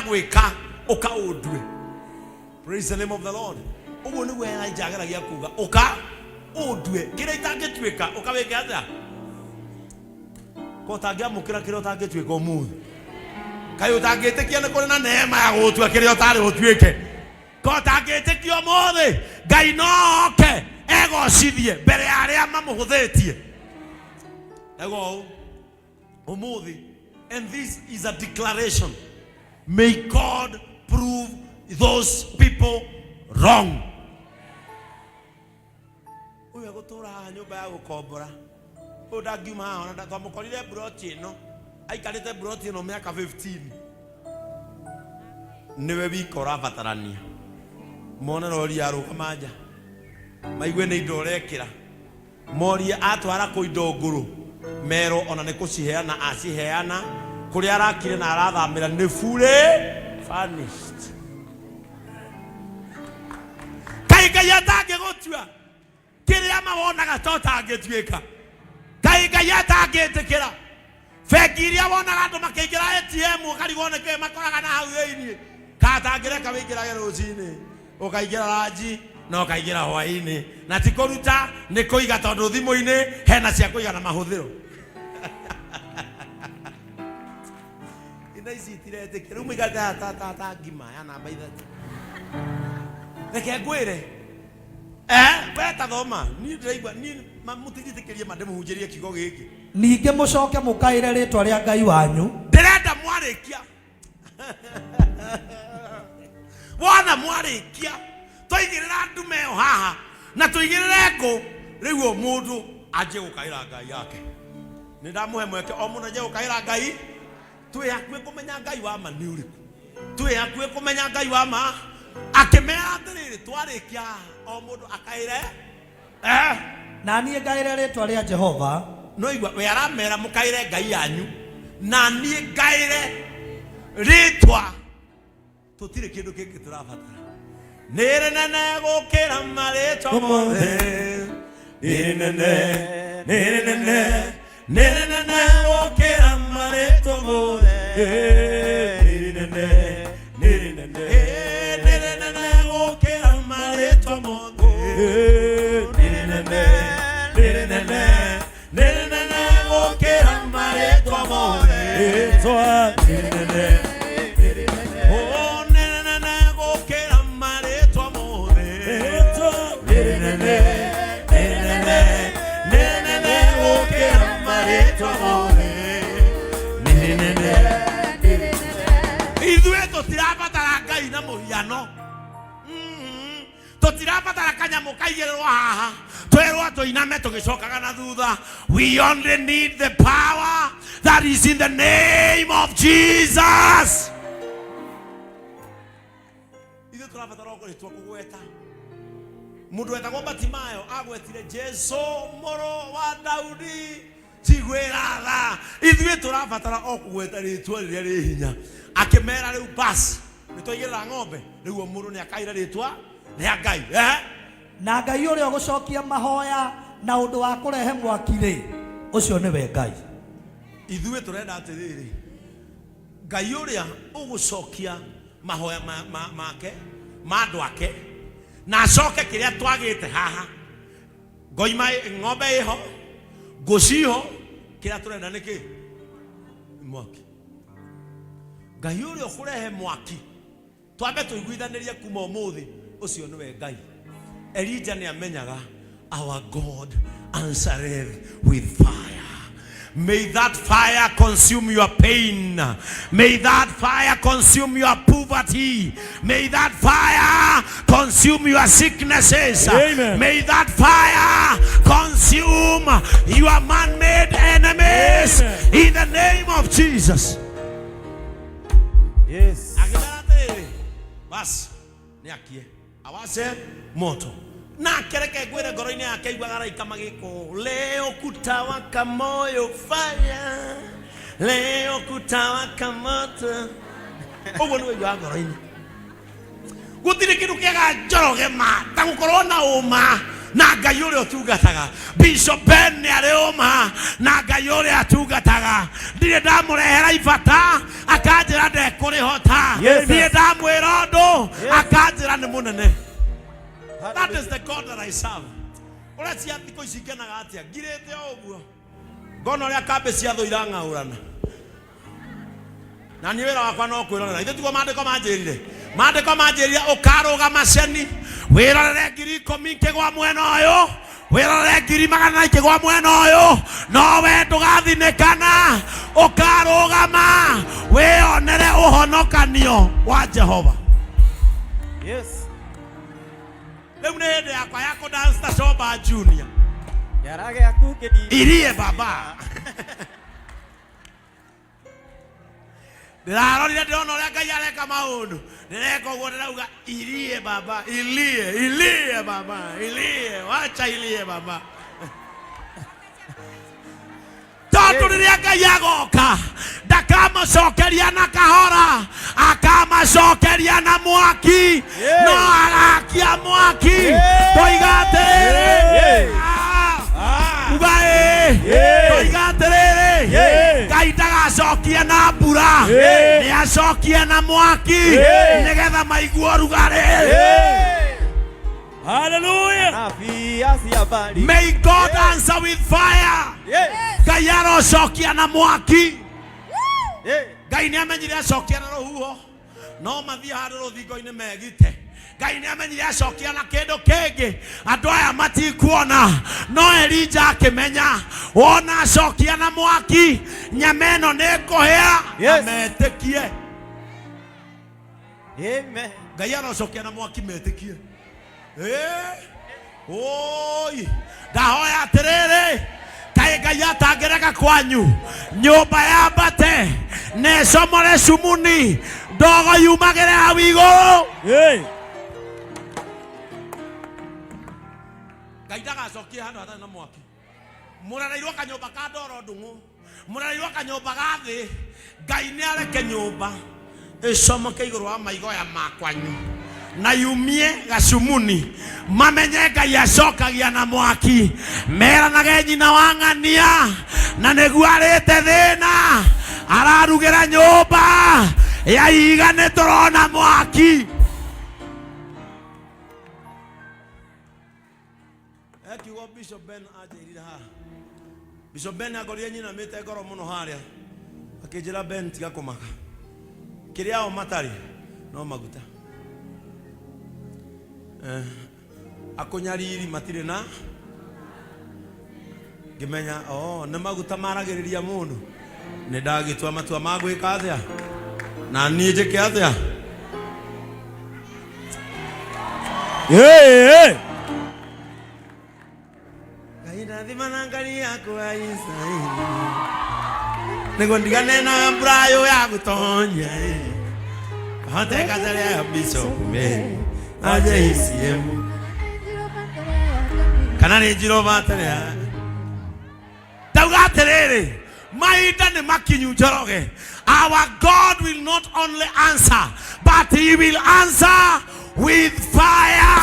Gwĩka ũka ũndue. Praise the name of the Lord. Ũguo nĩguo Elijah ageragia kuga, ũka ũndue kĩrĩa itangĩtuĩka, ũka wĩke atĩa? Ko ũtangĩamũkĩra kĩrĩa ũtangĩtuĩka ũmũthĩ? Kaĩ ũtangĩtĩkia nĩ kũrĩ na neema ya gũgũtua kĩrĩa ũtarĩ ũtuĩke? Ko ũtangĩtĩkia ũmũthĩ Ngai no oke egocithie mbere ya arĩa mamũhũthĩtie? Ndauga ũũ ũmũthĩ, and this is a declaration: may God prove those people wrong. Ũyũ egũtũra haha nyũmba ya gũkombora, ũyũ ndangiuma haha ona twamũkorire mburoti ĩno, aikarĩte mburoti ĩno mĩaka 15. Nĩwe wika ũrabatarania mone rori yarũgama nja, maigue nĩ indo ũrekĩra, morie atwara kũ indo ngũrũ, merwo ona nĩ kũciheana aciheana, kũrĩa arakire na arathamĩra nĩ fully furnished. Kaĩ Ngai atangĩgũtua kĩrĩa mawonaga ta ũtangĩtuĩka? Kaĩ Ngai atangĩtĩkĩra bengi iria wonaga andũ makĩingĩra ATM ũkarigwo nĩ kĩĩ makoraga na hau thĩinĩ? Katangĩreka wĩingĩrage rũcinĩ, ũkaingĩra ranji na ũkaingĩra hwaĩ-inĩ, na ti kũruta, nĩ kũiga, tondũ thimũ-inĩ hena cia kũiga na mahũthĩro. Indo ici itiretĩkia. Rĩu mũikarĩte haha ta ngima ya namba 3. Reke ngwĩre. Eh, we ta thoma. Niĩ ndĩraigua niĩ mũtinjĩtĩkĩrie ma ndĩmũhunjĩrie kiugo gĩkĩ. Ningĩ mũcoke mũkaĩre rĩĩtwa rĩa Ngai wanyu. Ndĩrenda mwarĩkia, wona mwarĩkia twaigĩrĩra ndume ĩyo haha na tũigĩrĩre ngũ, rĩu o mũndũ anjie gũkaĩra Ngai yake. Nĩ ndamũhe mweke, o mũndũ anjie gũkaĩra Ngai. Twĩ hakuhĩ kũmenya Ngai wa ma nĩ ũrĩkũ. Twĩ hakuhĩ kũmenya Ngai wa ma. Akĩmera atĩrĩrĩ, twarĩkia haha o mũndũ akaĩre. Na niĩ ngaĩre rĩĩtwa rĩa Jehova. No igua we aramera, mũkaĩre Ngai yanyu na niĩ ngaĩre rĩtwa. Tũtirĩ kĩndũ kĩngĩ tũrabatara. Nĩ rĩnene gũkĩra marĩtwa mothe, nĩ rĩnene, nĩ rĩnene, nĩ rĩnene gũkĩra marĩtwa mothe, nĩ rĩnene, nĩ rĩnene, nĩ rĩnene gũkĩra marĩtwa mothe, nĩ rĩnene, nĩ rĩnene, nĩ rĩnene gũkĩra marĩtwa mothe, rĩtwa nĩ rĩnene. Oh, nĩ rĩnene gũkĩra marĩtwa mothe, nĩ rĩnene, nĩ rĩnene, nĩ rĩnene gũkĩra marĩtwa mothe, nĩ rĩnene. Ithuĩ tũtirabatara Ngai na mũhiano. Tũtirabatara kanyamũ kaigĩrĩrwo haha twerwo tũiname tũgĩcokaga na thutha. We only need the power that is in the name of Jesus. Ithuĩ tũrabatara o rĩtwa kũgweta. Mũndũ wetagwo Batimayo agwetire Jesu mũrũ wa Daudi, njiguĩra tha. Ithuĩ tũrabatara o kũgweta rĩtwa rĩrĩa rĩ hinya. Akĩmera, rĩu basi nĩ twaigĩrĩra ng'ombe, rĩu o mũndũ nĩ akaira rĩtwa rĩa Ngai. Na Ngai ũrĩa ũgũcokia mahoya na ũndũ wa kũrehe mwaki-rĩ, ũcio nĩwe Ngai. Ithuĩ tũrenda atĩrĩrĩ, Ngai ũrĩa ũgũcokia mahoya make ma andũ ake na acoke kĩrĩa twagĩte haha. Ngoima ng'ombe ĩho, ngũ ciho, kĩrĩa tũrenda nĩ kĩ? Mwaki. Ngai ũrĩa ũkũrehe mwaki, twambe tũiguithanĩrie kuma ũmũthĩ, ũcio nĩwe Ngai. Elija nĩ amenyaga our God answereth with fire. May that fire consume your pain. May that fire consume your poverty. May that fire consume your sicknesses. Amen. May that fire consume your man-made enemies. Amen. In the name of Jesus. Yes. Akĩmera atĩrĩrĩ, basi nĩ akie awace moto. Nake reke ngwĩre, ngoro-inĩ yake aiguaga araika magĩkũ, leo kutawaka moyo fire, leo kutawaka moto. Ũguo nĩ waiguaga ngoro-inĩ. Gũtirĩ kĩndũ kĩega, Njoroge, ma ta gũkorwo na ũma. Na Ngai ũrĩa ũtungataga. Bishop Ben nĩ arĩ ũma na Ngai ũrĩa atungataga. Ndirĩ ndamũrehera ibata akanjĩra ndekũrĩhota. Yes. Ndirĩ ndamwĩra ũndũ akanjĩra nĩ mũnene. That is the God that I serve. Ũrĩa cia thikũ ici ngenaga atĩa ngirĩte o ũguo ngona ũrĩa kambĩ cia thũ irang'aũrana na niĩ wĩra wakwa no kwĩrorera. Ithe tiguo maandĩko manjĩrire? Maandĩko manjĩrire ũkarũgama ceni wĩrorere 10,000 ikĩgwa mwena ũyũ, wĩrorere 400,000 ikĩgwa mwena ũyũ, no we ndũgathinĩkana, ũkarũgama wĩonere ũhonokanio wa Jehova. Yes. Rĩu nĩ hĩndĩ yakwa ya kũdance ta Shomba Junior. Kĩara gĩaku kĩnini. Irie baba. Ndĩrarorire ndĩrona ũrĩa Ngai areka maũndũ, ndĩreka ũguo ndĩrauga irie baba, ilie, ilie baba, ilie, wacha ilie baba, tondũ rĩrĩa Ngai agoka ndakamacokeria na kahora, akamacokeria na mwaki. Yeah. No agakia mwaki. Yeah. Toiga atĩrĩrĩ. Yeah. Ah. Ah. Uga ĩ. Yeah. Toiga atĩrĩrĩ. Yeah. Ngai ndagacokia na mbura. Yeah. Nĩ acokie na mwaki. Yeah. Nĩgetha maigue ũrugarĩ. Yeah. Hallelujah. Nabii aciambari. May God answer with fire. Yeah. Ngai arocokia na mwaki. Yeah. Ngai nĩ amenyire acokia na rũhuho no mathiĩ handũ rũthingo-inĩ megite. Ngai nĩ amenyire acokia na kĩndũ kĩngĩ andũ aya matikuona, no Elija akĩmenya wona acokia na mwaki nyama ĩno nĩ ĩkũhĩa na Yes. metĩkie. Amen. Ngai arocokia na mwaki metĩkie. Ĩ, oi ndahoya atĩrĩrĩ, kaĩ Ngai atangĩrega kwanyu nyũmba yambate na ĩcomore cumuni ndogo yumagĩre hau igũrũ. Hey. Ngai ndagacokie handũ hatarĩ na mwaki. Mũrereirwo kanyũmba ka ndoro ndung'u, mũrereirwo kanyũmba ga thĩ. Ngai nĩ areke nyũmba ĩcomoke igũrũ wa maigoya makwanyu na yumie gacumuni, mamenye Ngai acokagia na mwaki. Meranage nyina wa ng'ania na nĩguo arĩte thĩna ararugĩra nyũmba ya iga nĩ tũrona mwaki. Ekiugo Bishop Ben anjĩrire haha. Bishop Ben akorire nyinamĩte ngoro mũno harĩa, akĩnjĩra, Ben, tiga kũmaka, kĩrĩa o matarĩ no maguta. Akũnyariri matirĩ na ngĩmenya oh, nĩ maguta maragĩrĩria mũndũ. Nĩ ndagĩtua matua ma gwĩka atĩa na niĩ njĩke atĩa. Hey, hey. Ngai ndathima na ngari yakwa Israeli nĩguo ndigane na mburayo ya gũtonya hote kacaria ya Bishop Ben aje ECM kana nĩ njiro baterea. Ndauga atĩrĩrĩ, mahinda nĩ makinyu Njoroge. Our God will not only answer, but he will answer with fire.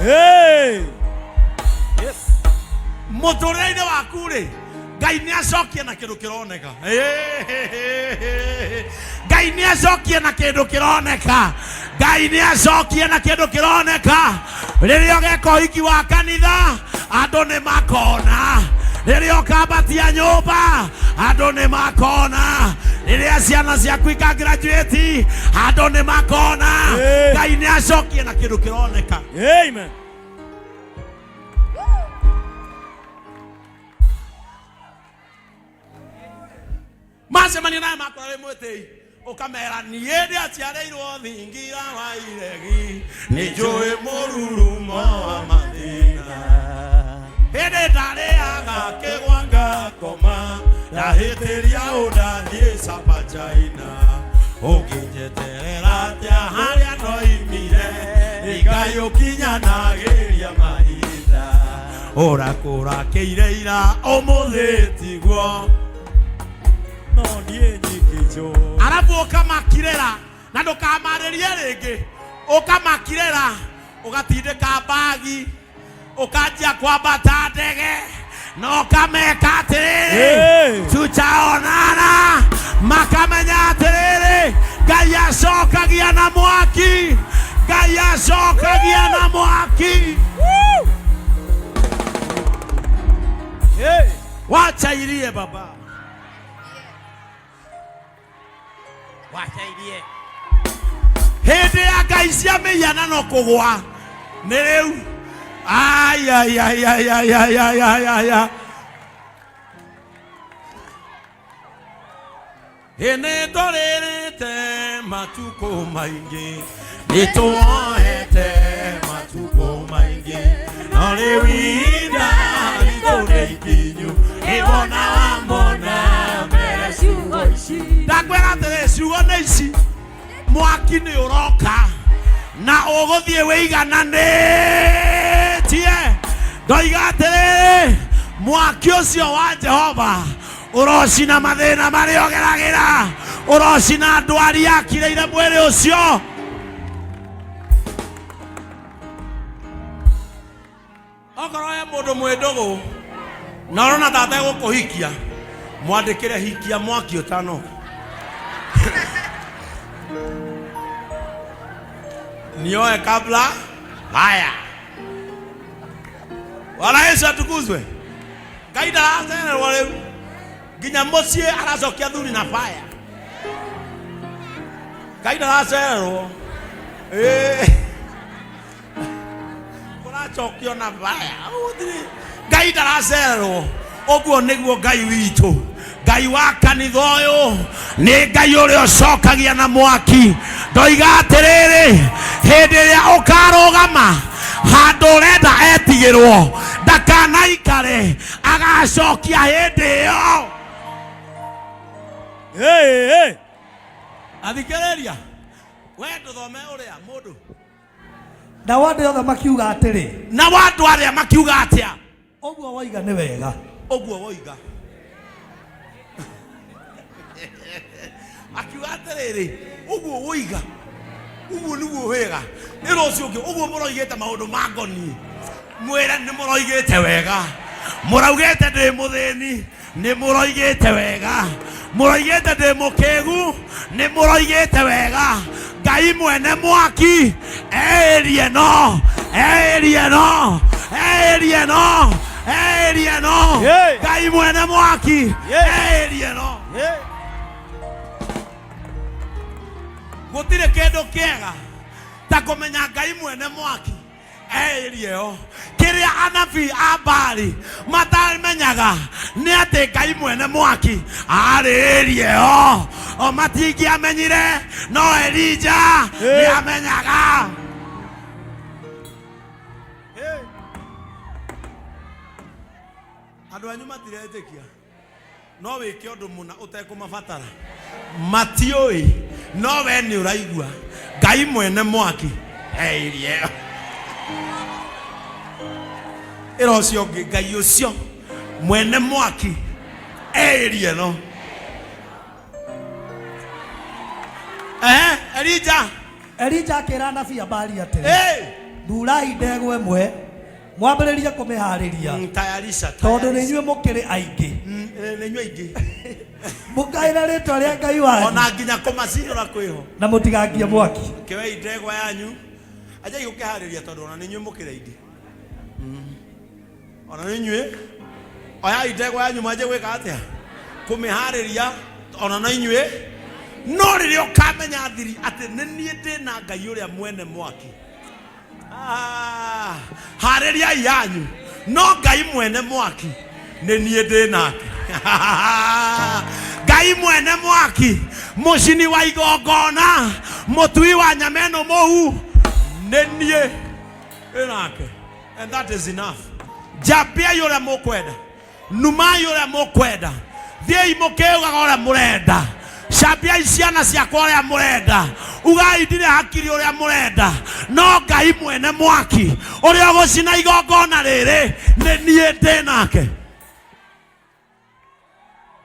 Hey. Yes. Mũtũrĩre-inĩ waku rĩ, Ngai nĩ acokie na kĩndũ kĩroneka. Ngai nĩ acokie na kĩndũ kĩroneka. Ngai nĩ acokie na kĩndũ kĩroneka. Rĩrĩa ũgeka ũhiki wa kanitha andũ nĩ makona. Rĩrĩa ũkambatia nyũmba andũ nĩ makona. Rĩrĩa ciana ciaku ikagraduate andũ nĩ makona. Hey. Ngai nĩ acokie na kĩndũ kĩroneka. Amen. Macemania naye makora wĩ mwĩtĩi, ũkamera niĩ ndĩaciarĩirwo thingira wa iregi, nĩ njũĩ mũrurumo wa mathĩna, hĩndĩ ndarĩaga kĩgwa ngakoma, ndahĩtĩria ũndathiĩ Sapa China, ũngĩnjeterera atĩa harĩa ndoimire, Ngai ũkinyanagĩria mahinda, ũrakũrakĩire ira ũmũthĩ tiguo. No niĩ nyingĩ njũĩ. Arabu ũkamakirĩra na ndũkamarĩrie rĩngĩ, ũkamakirĩra Ũgatindĩka mbagi, ũkanjia kwambata ndege na ũkameka atĩrĩrĩ, Hey. tutaonana. Makamenya atĩrĩrĩ, Ngai acokagia na mwaki, Ngai acokagia na mwaki. Hey. Wacha irie baba. Wacha irie. Hĩndĩ ya ngai cia mĩhianano kũgwa nĩ rĩu. Ai, ai, ai, ai, ai, ai, ai, ai, ai, ai. Ĩ nĩtũrĩrĩte matukũ maingĩ, nĩtuoete matukũ maingĩ, no rĩu ihinda ritũ nĩ ikinyu, nĩwona wamona mbere ciugo ici. Ndakwĩra atĩrĩ, ciugo nĩ ici, mwaki nĩ ũroka na ũgũthiĩ wĩigananĩtie. Ndoiga atĩrĩrĩ, mwaki ũcio wa Jehova ũrocina mathĩna marĩa ũgeragĩra, ũrocina ndwari yakirĩire mwĩrĩ ũcio. Okorwo he mũndũ mwĩ ndũgũ na ũrona ta ategũkũhikia, mwandĩkĩre hikia mwaki ũtanoka. Nioe kabla haya. Bwana Yesu atukuzwe. Ngai ndaracererwo rĩu, nginya mũciĩ aracokia thuri na fire. Ngai ndaracererwo. Ĩĩ. Kũracokio na fire. Gũtirĩ. Ngai ndaracererwo. Ũguo nĩguo Ngai witũ, Ngai wa kanitha ũyũ, nĩ Ngai ũrĩa ũcokagia na mwaki. Ndoiga atĩrĩrĩ, hĩndĩ ĩrĩa ũkarũgama handũ ũrenda etigĩrwo, ndakanaikare, agacokia hĩndĩ ĩyo. Hey, hey. Athikĩrĩria we, ndũthome ũrĩa mũndũ. Nao andũ othe makiuga atĩrĩ, Na andũ arĩa makiuga atĩa? Ũguo woiga nĩ wega. Ũguo woiga. Akiuga atĩrĩrĩ, ũguo woiga, ũguo nĩguo wega. Ĩra ũcio ũngĩ, ũguo mũroigĩte maũndũ mangoniĩ, mwĩre nĩ mũroigĩte wega. Mũraugĩte ndĩ mũthĩni, nĩ mũroigĩte wega. Mũroigĩte ndĩ mũkĩgu, nĩ mũroigĩte wega. Ngai mwene mwaki ĩrie no, ĩrie no, ĩrie no, ĩrie no. Hey. Ngai mwene mwaki Yeah. ĩrie no. Hey. Gũtirĩ kĩndũ kĩega ta kũmenya Ngai mwene mwaki ĩrie ĩyo. Kĩrĩa anabii a Baali matamenyaga nĩ atĩ Ngai mwene mwaki arĩ ĩrie ĩyo. O matingĩamenyire, no Elija nĩ amenyaga. Hey. Andũ anyu matiretĩkia, no wĩke ũndũ mũna ũtekũmabatara, matiũĩ, no we nĩ ũraigua Ngai mwene mwaki eirie ĩyo. Ĩra ũcio ũngĩ, Ngai ũcio mwene mwaki eirie no. Ehe, Elija. Elija akĩra anabii a Baali atĩrĩ, Hey! thurai ndegwa ĩmwe mwambĩrĩrie kũmĩharĩria, Tayarisha, tondũ nĩ tayarisha. inyuĩ mũkĩrĩ aingĩ. Nĩ inyuĩ aingĩ. Mũkaĩre rĩtwa rĩa Ngai wanyu ona nginya kũmacinũra kwĩho. Na mũtigakie mwaki. Kĩwei ndegwa yanyu, anjai gũkĩharĩria, tondũ ona nĩ inyuĩ mũkĩrĩ aingĩ. Ona nĩ inyuĩ, oyai ndegwa yanyu, mwanjie gwĩka atĩa? Kũmĩharĩria, ona no inyuĩ. No rĩrĩa ũkamenya thiri atĩ nĩ niĩ ndĩ na Ngai ũrĩa mwene mwaki. Ah, harĩriai yanyu, no Ngai mwene mwaki nĩ niĩ ndĩ nake. Ngai mwene mwaki, mũcini wa igongona, mũtui wa nyama ĩno mũhu, nĩ niĩ ndĩ nake, and that is enough. Njambiai ũrĩa mũkwenda, numai ũrĩa mũkwenda, thiĩi mũkĩugaga ũrĩa mũrenda, cambiai ciana ciakwa ũrĩa mũrenda, ugai ndirĩ hakiri ũrĩa mũrenda, no Ngai mwene mwaki ũrĩa ũgũcina igongona rĩrĩ nĩ niĩ ndĩ nake.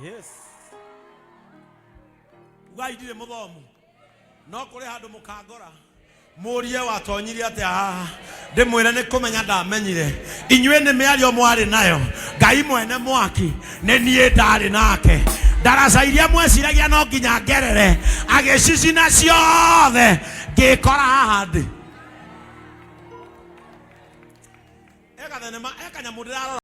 Yes. Ugai ndirĩ mũthomu, no kũrĩ handũ mũkangora. Mũrie watonyirie atĩa haha? Ndĩmwĩre nĩ kũmenya ndamenyire. Inyuĩ nĩ mĩario mwarĩ nayo. Ngai mwene mwaki nĩ niĩ ndarĩ nake. Ndaraca iria mweciragia no nginya ngerere, agĩcicina ciothe, ngĩkora haha ndĩ. He gathenema, he kanyamũ ndĩrarora.